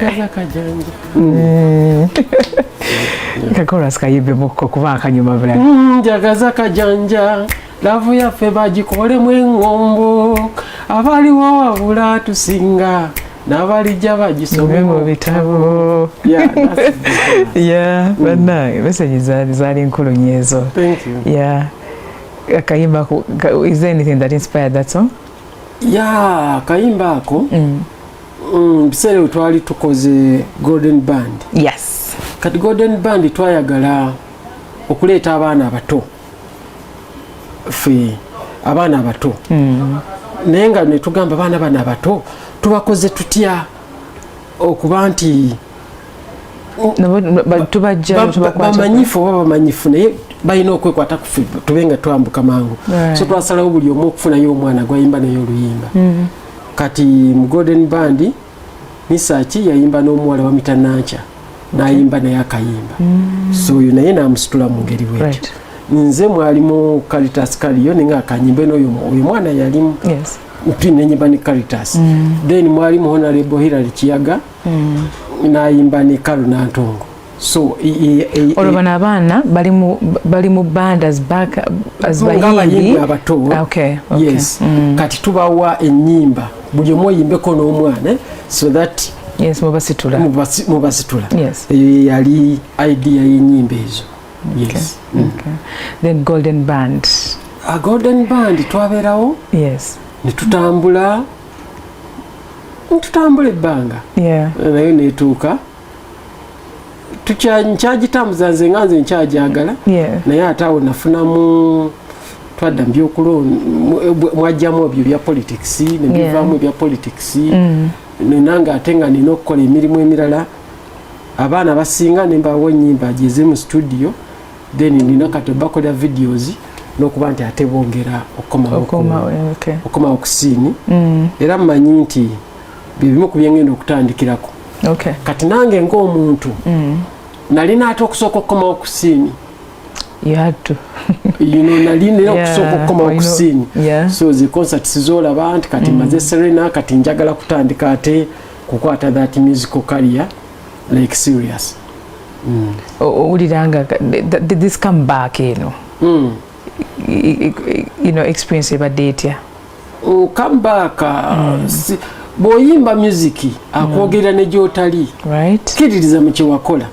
Kaza kajanja. Ka chorus kayimbemuko kuba akanyuma bulala. Njagaza kajanja, love yaffe bagikolemu eŋŋombo, abaliwo wabula tusinga n'abalijja bagisome mu bitabo. Yeah, that's the Yeah, bannange, message zaali nkulu nnyo ezo. Thank you. Yeah, akayimba is there anything that inspired that song? Yeah, akayimba ako, biseera ebyo twali tukoze Golden Band. Kati Golden Band twayagala okuleeta abaana abato, ffe abaana abato, naye nga netugamba, abaana bano abato tubakoze tutya okuba nti Nabo tubajja tubakwata bamanyifu oba bamanyifu, naye balina okwekwata kufe tube nga twambuka mangu. So twasalawo buli omu okufunayo omwana gwayimba naye oluyimba. Kati mu Golden Band, Misaki yayimba n'omuwala bamita Nanca, nayimba naye akayimba. So oyo naye namusitula mu ngeri bwetyo. Nze mwalimu Caritas Kaliyo, naye nga akanyimbe n'oyo oyo mwana yalimu nti nenyimba ne Caritas. Then mwalimu Honorable Hilary Kiyaga, nayimba ne Karo Nantongo. So Olwo bano abaana bali mu band as back as ng'abayimbi bayimbi abato. Okay. Yes. Kati tubawa ennyimba, buli omu oyimbeko n'omwana, so that Yes, mubasitula. Mubasitula. Eyo ye yali idea y'ennyimba ezo, yes. Okay. Then Golden Band. A Golden Band twabeerawo ne tutambula, ne tutambula ebbanga, naye netuuka nkyagitambuza nze nga nze nkyajagala, naye ate awo nafunamu, twadda mu mwajjamu ebyo bya politics, nebivaamu ebya politics. Nange ate nga nina okukola emirimu emirala, abaana basinga nembawo enyimba gyeziri mu studio, then nina kati bakolera videos n'okuba nti ate bongera okukomawo okukomawo ku scene. Era mmanyi nti byebimu ku byengenda okutandikirako. Kati nange ng'omuntu nalina ate okusooka okukomawo ku scene. You had to. Nali nina okusooka okukomawo ku scene. So zi concerts zolaba nti kati maze Serena, kati njagala kutandika ate kukwata that musical career like serious. Owulira nga this come back eno, experience ebadde etya? Comeback, bw'oyimba music akwogerera ne gy'otali. Kkiririza mu kyewakola.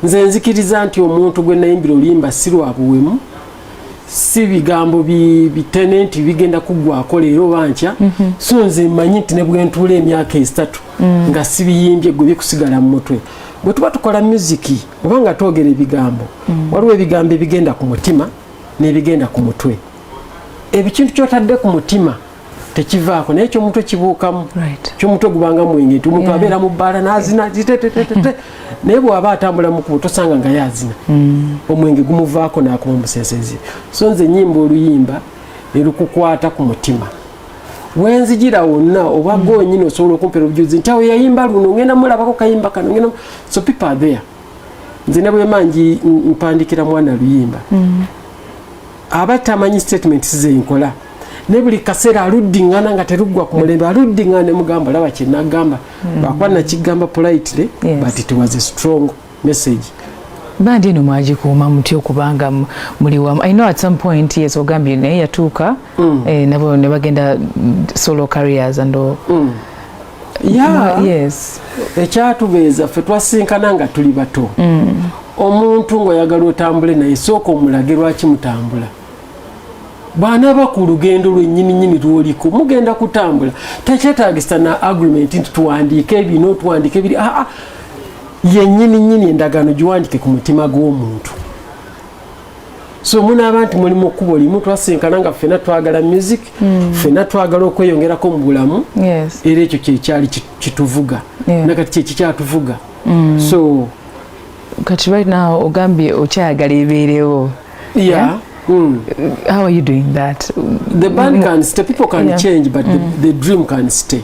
Nze nzikiriza nti omuntu gwe nayimbira oluyimba si lwa buwemu, si bigambo bitene nti bigenda kuggwako leero oba nkya. So nze mmanyi nti ne bwe ntuula emyaka 3 nga sibiyimbye, gwe bikusigala mu mutwe. Bwe tuba tukola music oba nga twogera ebigambo, waliwo ebigambo ebigenda ku mutima n'ebigenda ku mutwe. Ebikintu kyotadde ku mutima tekivaako, naye ekyomutwe kibuukamu. Kyomutwe gubanga mwenge nti omuntu abeera mu bbaala n'azina zitetetetete, naye bw'aba atambula mukubo tosanga nga yazina, omwenge gumuvaako n'akoma musensezi. So nze nyimba oluyimba ne lukukwata ku mutima, wenzijira wonna oba gonyini osobola okumpera obujuzi nti awo yayimba luno, ngenda mulabako kayimba kano, ngenda. So people are there. Nze ne bwema ngi mpandikira mwana luyimba, aba tamanyi statements zenkola, ne buli kaseera aluddiŋŋana nga teruggwa ku mulembe, aluddiŋŋana ne mugamba, laba kyenagamba, lwakuba nakigamba politely, but it was a strong message. Band eno mwagikuuma mutya okubanga muli wamu? I know at some point, yes, ogambye naye yatuuka, nabo ne bagenda solo careers and all. Ekyatubeeza, ffe twasinkana nga tuli bato. Omuntu ng'oyagala otambule naye, sooka omulage lwaki mutambula. Bw'anaaba ku lugendo lwennyininyini lw'oliko, mugenda kutambula. Tekyetagisa na agreement nti tuwandiike bino, tuwandiike biri. Aa, yennyininyini endagaano giwandike ku mutima gw'omuntu. So munaaba nti muli mu kkubo limu, twasinkana nga ffena twagala music, ffena twagala okweyongerako mu bulamu. Era ekyo kyekyali kituvuga. Nakati kyekikyatuvuga. So Kati right now ogambye okyayagala ebeerewo. Yeah. How are you doing that? The band can stay, people can change, but the dream can stay.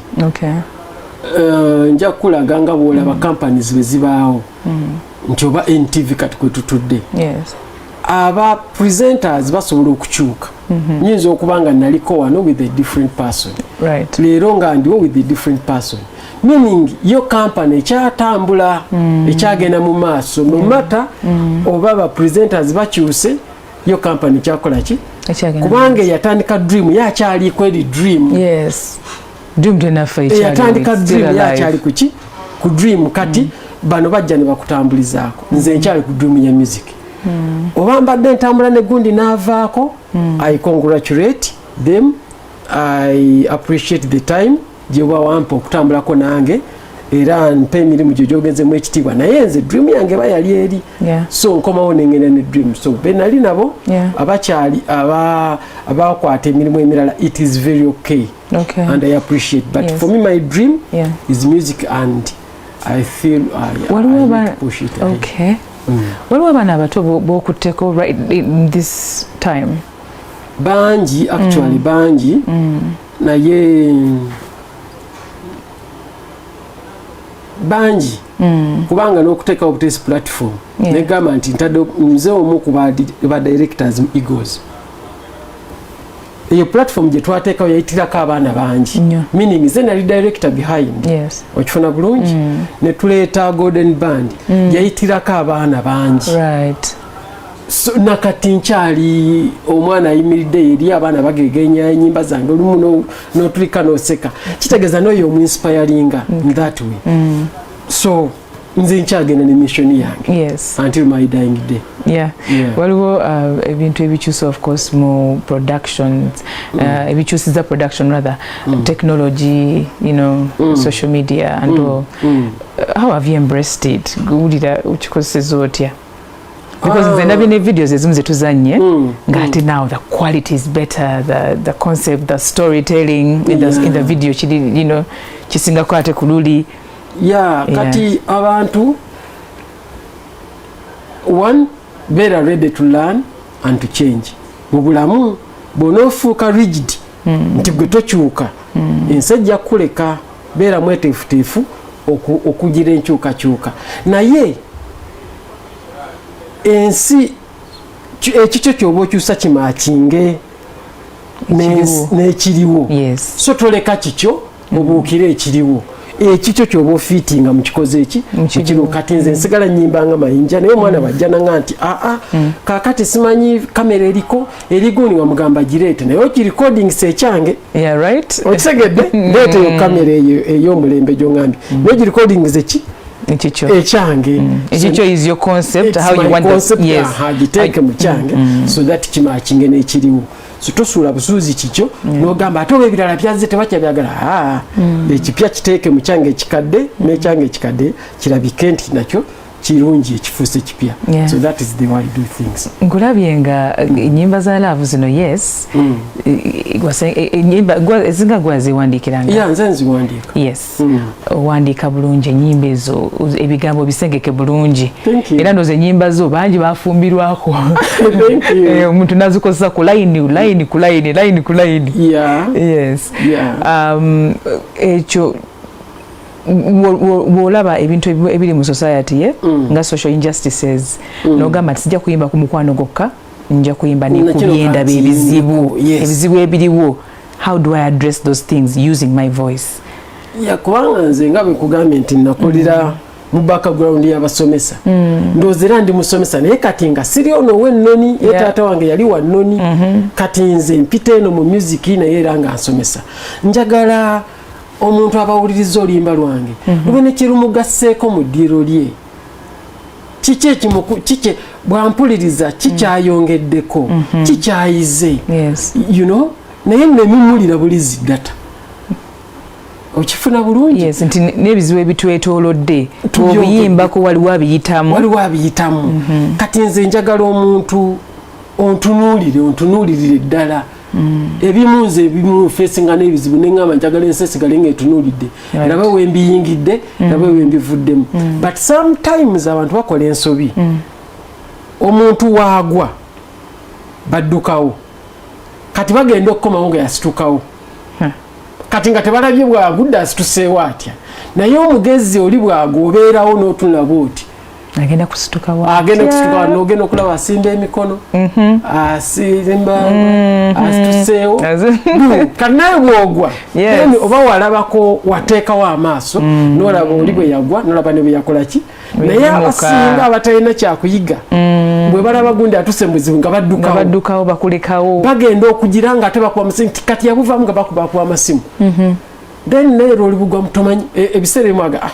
Nja kukulaga nga bwolaba companies bwe zibaawo nti oba NTV kati kwe tutudde, aba presenters basobola okukyuka. Nyinza okuba nga naliko wano with a different person, leero nga ndiwo with a different person, Meaning yo company ekyatambula, ekyagenda mu maaso, no matter oba ba presenters bakyuse, yo company kyakola ki? Ekyagenda. Kubanga yatandika Dream, yakyaliko eri Dream. Yes, Dream tenafa. Yatandika Dream, yakyali kuki? Ku Dream. Kati bano bajja ne bakutambulizaako. Nze nkyali ku Dream ya music. Oba mbadde ntambula ne gundi n'avaako, I congratulate them, I appreciate the time gye wampa okutambulako nange, era mpa emirimu gyo gyogenzemu ekitiibwa, naye nze dream yange eba yali eri. So nkomawo nengenda ne dream. So benali nabo abakyali abakwata emirimu emirala, it is very okay and I appreciate, but for me, my dream is music and I feel Waliwo I need to push it ahead. Okay. Waliwo abaana abato bokutteko right in this time? Bangi actually, bangi, naye bangi kubanga n'okuteekawo butesi platform negamba nti ntadde nze omu ku ba directors mu Eagles. Eyo platform gye twateekawo yayitirako abaana bangi. Nnyo. Meaning nze nali director behind. Okifuna bulungi? Ne tuleeta Golden Band, yayitirako abaana bangi. So, nakati nkyali omwana ayimiridde eri abaana bagegenya enyimba zange, olumu n'otulika n'oseka, kitegeeza n'oyo omuinspiringa in that way. So nze nkyagenda ne mission yange until my dying day. Waliwo ebintu ebikyusa, of course, mu productions, ebikyusiza production rather, technology, social media and all. How have you embraced it? Wulira okikozeseza otya? Because nze ndabye ne videos ezimu zetuzanye ng'ate now the quality is better, the concept, the storytelling in the video kiri kisingako ate ku luli. Kati abantu, one, beera ready to learn and to change mu bulamu. Bw'onoofuuka rigid nti gwe tokyuka, ensi ejja kukuleka. Beera mweteefuteefu okugira enkyukakyuka, naye ensi ekikyo kyoba okyusa kimatchinge Ekiriwo. n'ekiriwo. So toleka kikyo obuukire ekiriwo. Ekikyo kyoba ofittinga mukikoze eki? Mukiriwo. Mukiriwo. Kati nze nsigala nyimbanga Mayinja, naye omwana bwajja nanga nti aa, kakati simanyi kamera eriko erigundi, nga mugamba gireete, naye okirecordingisa ekyange. Okitegedde? Leeta eyo kamera eyo ey'omulembe gyoŋambye, naye ogirecordingisa ki? Ekikyo. Ekyange. Ekikyo is your concept. It's How my you want the, concept, aha, giteeke mu kyange so that kimatchinge n'ekiriwo. So tosuula busuuzi kikyo n'ogamba ate oba ebirala byazze tebakyabyagala. Aa, ekipya kiteeke mu kyange ekikadde, n'ekyange ekikadde kirabike nti nakyo kirungi, ekifuuse kipya. So that is the way I do things. Nkulabye nga ennyimba za love zino, yes, ennyimba ezinga gwaziwandiikiranga? Yeah, nze nziwandiika. Owandiika bulungi ennyimba ezo, ebigambo bisengeke bulungi. Thank you. Era ndowooza ennyimba zo bangi bafumbirwako. Thank you. Omuntu nazikozesa ku layini, layini ku layini, layini ku layini. Ekyo bw'olaba ebintu ebiri mu society ye nga social injustices, n'ogamba nti sijja kuyimba ku mukwano gwokka, nja kuyimba ne ku Nakino byendaba kati ebizibu yes. ebizibu ebiriwo. How do I address those things using my voice? Yeah, kubanga nze nga bwe kugambye nti nakulira mu background y'abasomesa, ndowooza era ndi musomesa, naye kati nga siri ono ow'ennoni ye. Taata wange yali wa nnoni. Kati nze mpita eno mu music, naye era nga nsomesa. Njagala omuntu abawuliriza oluyimba lwange lube ne kirumugasseeko mu ddiiro lye. Kiki kiki bwampuliriza kikyayongeddeko, kikyayize? Naye nemimulira bulizi data, okifuna bulungi? Yes, nti n'ebizibu ebitwetoolodde Tubyogedde. obuyimbako waliwo abiyitamu. Waliwo abiyitamu. Kati nze njagala omuntu ontunuulire, ontunuulirire ddala. Ebimu nze ebimu facinga n'ebizibu, neŋŋamba njagala ensi esigale nga etunuulidde, erabe wembiyingidde, erabe wembivuddemu. But sometimes abantu bakola ensobi. Omuntu waagwa baddukawo, kati bagenda okukomawo nga yasitukawo. Kati nga tebalabye bwagudde asituseewo atya. Naye omugezi oli bwagwa obeerawo n'otunula bwoti. Agenda kusituka wa? Agenda kusituka, nogenda okulaba asimba emikono, asimba, asituseewo. Kati naye bwogwa, then oba walabako, wateekawo amaaso, nolaba oli bwe yagwa, nolaba ne bwe yakola ki. Naye abasinga abatalina kyakuyiga, bwe balaba gundi atuse muzibu, nga nga baddukawo. Baddukawo, bakulekawo. Bagenda okugira nga ate bakuba amasimu nti kati yabuvamu, nga bakubakuba amasimu. Then naye era olibugwa mutomanyi ebiseera ebimu aga, ah,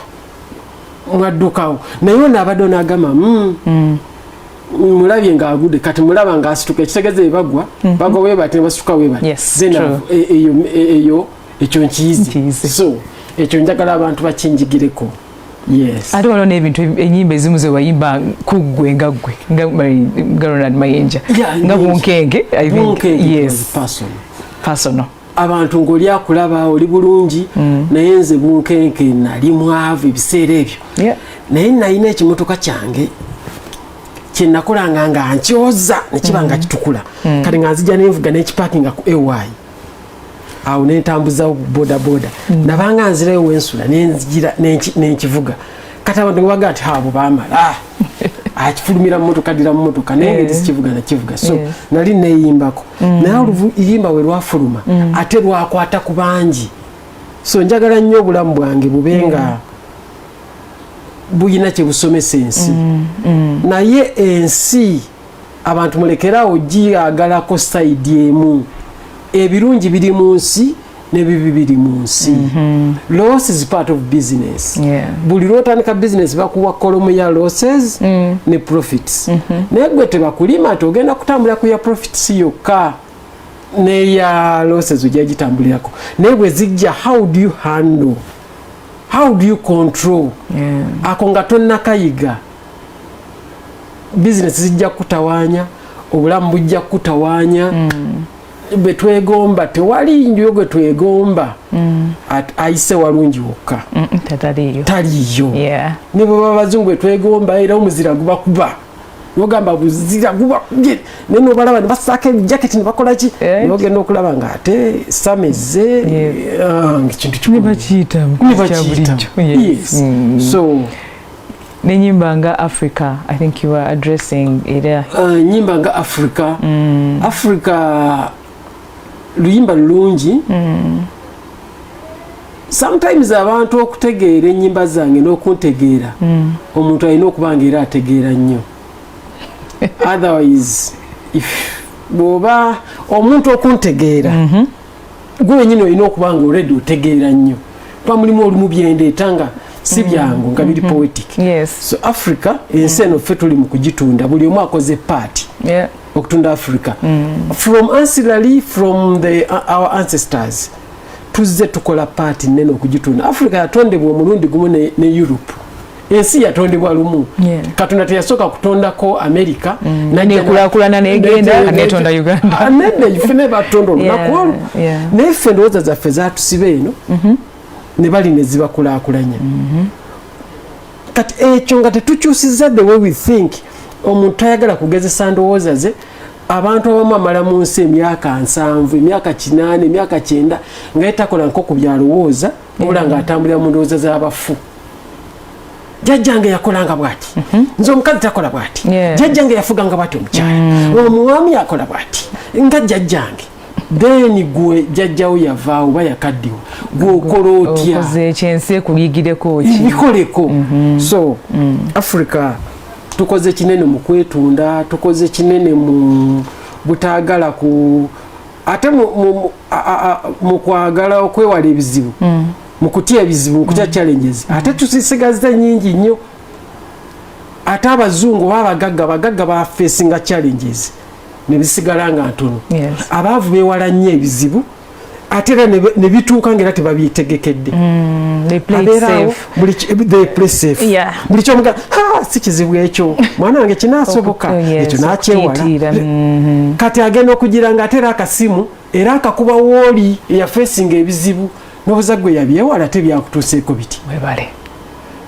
mwaddukawo. Naye ono abadde onagamba, mulabye ng'agudde, kati mulaba ng'asituka." Ekitegeeza ebagwa bagwa bwe bati ne basituka bwe bati. Then eyo ekyo nkiyize. Nkiyize. So ekyo njagala abantu bakinjigireko, yes. Ate waliwo n'ebintu, enyimba ezimu ze wayimba ku ggwe nga ggwe, nga Ronald Mayinja, nga nyingi. Bunkenke, I think. Bunkenke was personal. Personal. Abantu ng'oli akulaba oli bulungi, naye nze Bunkenke nali mwavu ebiseera ebyo. Naye nalina ekimotoka kyange kyenakolanga nga nkyoza nekiba nga kitukula. Kati nga nzija nenvuga nekipakinga ku ay awo, nentambuzawo boda boda. Nabanga nzirayo wensula, nenzijira nenkivuga. Kati abantu ngebaga nti abo bamala akifulumira mumotoka, dira mumotoka, naye ngeri sikivuga, nakivuga. So nali neyimbako, naye oluyimba we lwafuluma, ate lwakwata ku bangi. So njagala nnyo obulamu bwange bube nga buyina kyebusomesa ensi. Naye ensi, abantu mulekerawo giyagalako side emu. Ebirungi biri mu nsi, n'ebibi biri mu nsi. Loss is part of business. Buli lwotandika business, bakuwa column ya losses ne profits. Naye gwe tebakulima nti ogenda kutambulira ku ya profits yokka, neya losses ojja gitambulirako. Naye bwe zijja, how do you handle, how do you control? Ako nga tonnakayiga, bizinesi zijja kutawaanya, obulamu bujja kutawaanya. Bwe twegomba, tewali njuyo gwe twegomba ayise walungi wokka. Tataliiyo. Taliiyo. Ne bwe baba bazungu bwe twegomba, era omuzira gubakuba, nogamba buzira gubakubye, naye nobalaba ne basaako ebijaketi ne bakola ki. Nogenda okulaba nga ate sameze. Ekintu kikulu. Ne bakiyita Ne kya bakiyita. bulijjo. Yes. So Nenyimba nga Africa, I think you are addressing era. Nyimba nga Africa. Africa luyimba lulungi. Sometimes abantu okutegeera ennyimba zange n'okuntegeera, omuntu alina okuba nga era ategeera nnyo. Otherwise, if bw'oba omuntu okuntegeera, gwe wenyini olina okuba nga already otegeera nnyo, kuba mulimu olumu byendeeta nga si byangu, nga biri poetic. So Africa, ensi eno ffe tuli mu kugitunda, buli omu akoze part okutunda Africa. From ancillary, from our ancestors, tuzze tukola part nene okugitunda. Africa yatondebwa omulundi gumu ne Europe. Ensi yatondebwa lumu. Katonda teyasooka kutondako America. Nekulaakulana, negenda netonda Uganda. Ah, nedda, ffe ne batonda olunaku olwo. Naye ffe endowooza zaffe zatusiba eno, ne bali ne zibakulaakulanya. Kati ekyo nga tetukyusiza the way we think, omuntu tayagala kugezesa ndowooza ze. Abantu abamu amala mu nsi emyaka 70, emyaka 80, emyaka 90, nga ye takola nko ku byalowooza, wabula ng'atambulira mu ndowooza z'abafu. Jjajjange yakolanga bwati, nze omukazi takola bwati. Jjajjange yafuganga bwati omukyala, omwami akola bwati nga jjajjange. Then gwe jjajjawo yavaawo oba yakaddiwa, gweokola otya? Okoze ekyensi ekuyigireko ki? Bikoleko. So Africa tukoze kinene mu kwetunda, tukoze kinene mu butaagala ku ate mu kwagala okwewala ebizibu, mu kutya ebizibu, mu kutya challenges. Ate tusisigaza nyingi nnyo. Ate abazungu oba abagagga, abagagga bafacinga challenges ne bisigala nga ntono. Abaavu beewala nnyo ebizibu, ate era ne bituuka nga era tebabyetegekedde. They play it Abeeraawo, safe. they play safe. Buli kyomuga, "Ha, si kizibu ekyo, mwana wange, kinaasoboka." Yes, Ekyo nakyewala. okutiitiira. Kati agenda okugira nga ate era akasimu era akakuba wooli eyafacinga ebizibu, nobuza gwe yabyewala, tebyakutuuseeko biti. Webale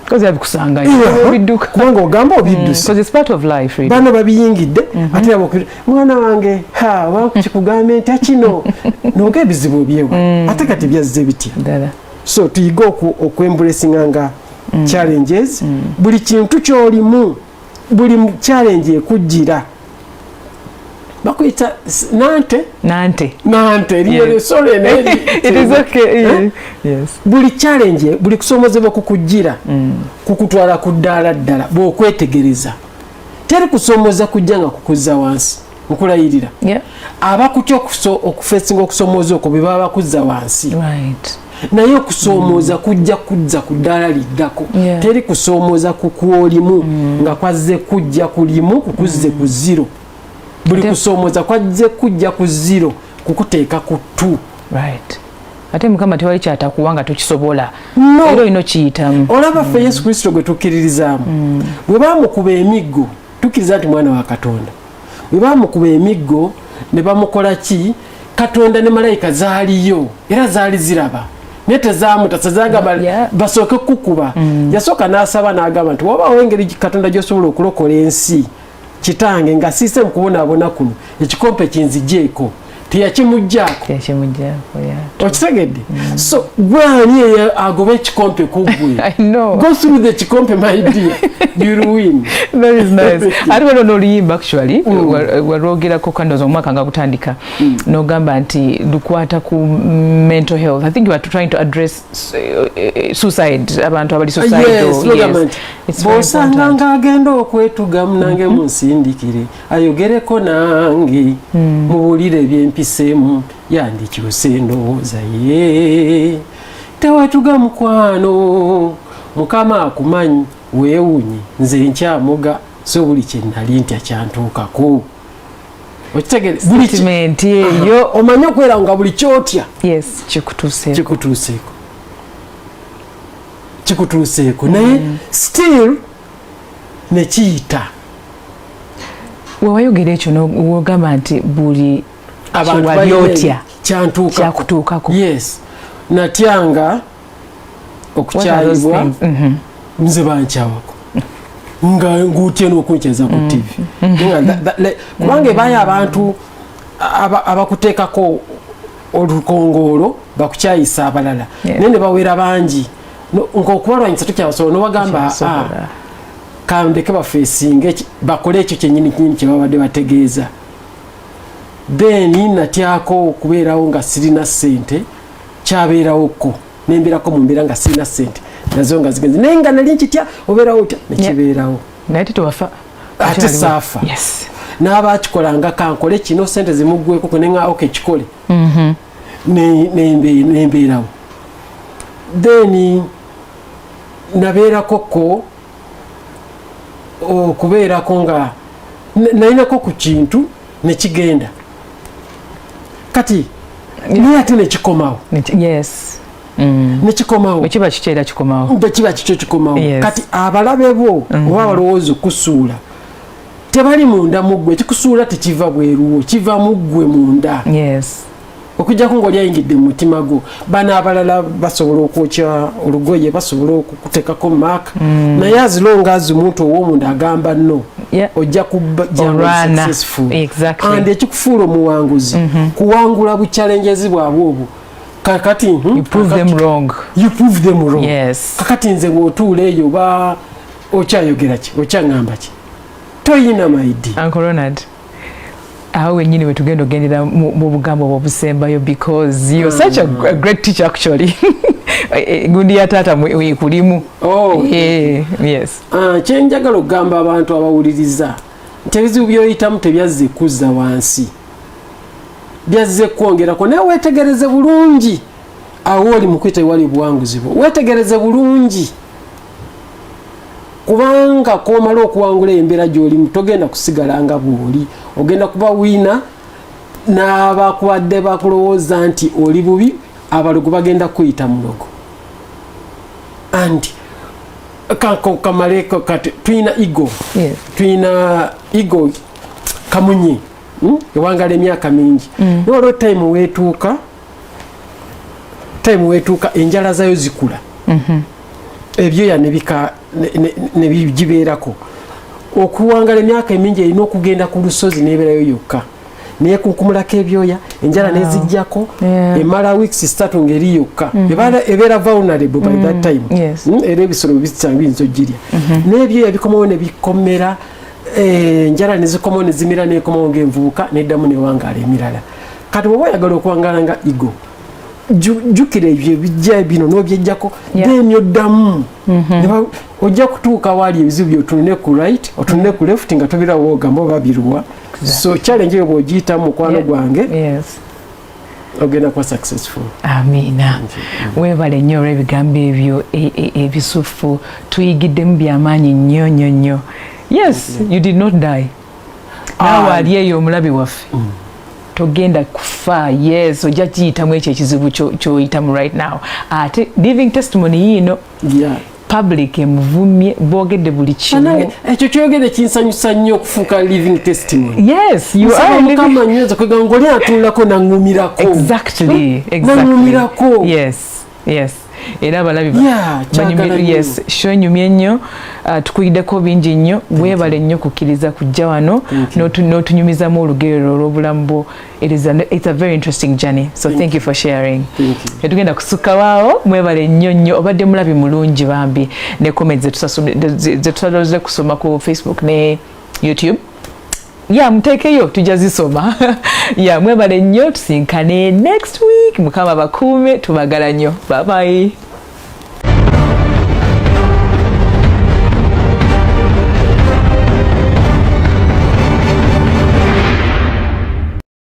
kozi yabikusangayo obidduka. Kubanga ogamba obidduse. Because it's part of life, really. Bano babiyingidde, ate yaba mwana wange, ha, bakikugambe ntya kino, noga ebizibu obyewala, ate kati byazze bitya? Ddala. So tuyige okwembracinga nga challenges. Buli kintu kyolimu. Buli challenge ekujjira, bakuyita nante. Nante. Nante. Sorry, It is okay. Eh? Yes. Buli challenge, buli kusomozebwa kukujjira kukutwala ku ddaala ddala bw'okwetegereza. Teri kusomoza kujja nga kukuzza wansi, nkulayirira. Abakutya okufacinga okusomooza okwo be baba bakuzza wansi. Naye okusoomooza kujja kuzza ku ddaala liddako. Teri kusoomooza kukwolimu nga kwazze kujja ku limu kukuzze ku zero. Buli kusoomooza kwazze kujja ku zero kukuteeka ku two. Right, ate Mukama tewali kyatakuwa nga tokisobola. No. Era olina okiyitamu. Olaba ffe Yesu Kristo gwe tukkiririzaamu, bwe bamukuba emiggo, tukkiriza nti mwana wa Katonda, bwe bamukuba emiggo ne bamukola ki, Katonda ne malayika zaaliyo era zaali ziraba, naye tezamutasa. Zagamba basooke kukuba. Yasooka n'asaba n'agamba nti wabaawo engeri Katonda gy'osobola okulokola ensi, kitange, nga siise mu kubonaabona kuno, ekikompe kinzigyeko. Teyakimugjaako. Tekimuggyako, yeah. Okitegedde? So gwani eyo agoba ekikompe ku ggwe? I know. Go through the kikompe, my dear, you'll win. That is nice. Ate waliwo n'oluyimba actually walwogerako kandoza omwaka nga gutandika, n'ogamba nti lukwata ku mental health. I think you are trying to address suicide, abantu abali suicidal. Yes, lugamba nti It's very bw'osanga important. ng'agenda okwetugamu, nange munsindikire ayogereko nange, mubuulire byempiseemu, yandikyuse endowooza ye. Tewetuga mukwano, Mukama akumanyi. Weewunye nze nkyamuga, so buli kye nali ntya kyantuukako. Okitegere? Statement eyo. Omanyi okubeera nga buli kyotya yes, kikutuuseeko. Kikutuuseeko, kikutuuseeko, naye still nekiyita. Wewayogera ekyo wogamba nti buli Abantu kyewali balina otya kyantuukako. Kyakutuukako. Yes, natyanga okukyayibwa. Nze bankyawako nga ngutye n'okunkyeza ku TV. Nga kubanga ebayo abantu abakuteekako olukongoolo bakukyayisa abalala, naye ne bawera bangi. Ng'okubalwanyisa tokyabasobola, nobagamba, "Ah, Kyasobola. kandeke bafacinge bakole ekyo kyenyini nyini kyebabadde bategeeza." Then natyako okubeerawo nga sirina ssente. Kyabeerawoko nembeerako mu mbeera nga sirina ssente, nazo nga zigenze, naye nga nali nkitya obeerawo otya, nekibeerawo. Naye tetewafa. Ate saafa. N'abakikolanga kankole kino sente zimuggweko, nenga ok, kikole. Nembeerawo. Then nabeerako ko okubeerako nga nalinako ku kintu nekigenda kati, naye ate nekikomawo. Nekikomawo. Bwe kiba kikyo era kikomawo. Bwe kiba kikyo kikomawo. Kati abalabe bo oba balowooza okusuula tebali munda mu ggwe. Ekikusuula tekiva bweruwo, kiva mu ggwe munda. Okujjako ngaoli ayingidde mu mutima gwo. Bano abalala basobola okwokya olugoye, basobola okukuteekako maaka, naye as long as omuntu ow'omunda agamba no, ojja Olwana. Successful. And ekikufuula omuwanguzi kuwangula buchallenges bwabwe obwo. Kakati You prove them wrong. You prove them wrong. Kakati nze ng'otuula eyo oba okyayogera ki, okyaŋŋamba ki, toyina maidi. Uncle Ronald, awo wennyini wetugenda ogendera mu bugambo obwo obusembayo, because you're such a great teacher actually. Gundi ya taata wekulimu. Oh. Yes. Ah, kyenjagala okugamba abantu abawuliriza nti ebizibu byoyitamu tebyazze kuzza wansi, byazze kwongerako. Naye weetegereze bulungi awo oli mu kuyita ewali obuwanguzi bwo. Weetegereze bulungi, kubanga komala okuwangula embeera gy'olimu, togenda kusigala nga bw'oli. Ogenda kuba winner, n'abakubadde bakulowooza nti oli bubi, abalogo bagenda kuyita mulogo. And kako kamaleko kati tulina ego. Tulina ego kamunye, Ewangala emyaka mingi. Naye waliwo time wetuuka, time wetuuka enjala zayo zikula, ebyoya ne bigibeerako. Okuwangala emyaka emingi, erina okugenda ku lusozi nebeerayo yokka, nekunkumulako ebyoya, enjala nezijjako. Emala weeks 3 ngeri yokka. Ebeera vulnerable by that time. Era ebisolo bisanga biyinza ogirya, n'ebyoya bikomawo ne bikomera. Enjala nezikomawo, nezimira, nekomawo ngaenvubuka, neddamu newangaala emirala. Kati bwoba oyagala okuwangaala nga eagle, jjukira ebyo ebijja bino n'obyejjako, then oddamu. Ojja kutuuka waali ebizibu byotunune ku right, otunune ku left, nga tobirawo ogamba oba biruwa. So challenge eyo bw'ogiyitamu, mukwano gwange, ogenda kuba successful. Amiina. Weebale nnyo olw'ebigambo ebyo ebisufu. Tuyigiddemu byamaanyi nnyo nnyo nnyo. Yes, you did not die. Naawe ali eyo omulabi waffe, togenda kufa. Yes, ojja kiyitamu ekyo ekizibu ky'oyitamu right now. Ate living testimony yiino. Public emuvumye, boogedde buli kimu. Bannange, ekyo kyogere kinsanyusa nnyo, okufuuka living testimony. Yes, you Nsaba are living. Mukama nyweza kwegamba ng'oli atuulako naŋŋumirako. Naŋŋumirako. Yes, era abalabi Yeah, kyagala nnyo. Yes, show enyumye nnyo. Tukuyiddeko bingi nnyo. Weebale nnyo kukkiriza kujja wano Thank you. n'otunyumizamu olugero olw'obulamu bwo. It's a very interesting journey, so thank you for sharing. Thank you. Tetugenda kusukka waawo. Mwebale nnyo nnyo. Obadde mulabi mulungi bambi, ne comments zetusaloze kusoma ku Facebook ne YouTube ya muteekeyo, tujja zisoma ya. Mwebale nnyo, tusinkane next week. Mukama bakuume, tubagala nnyo. Bye bye.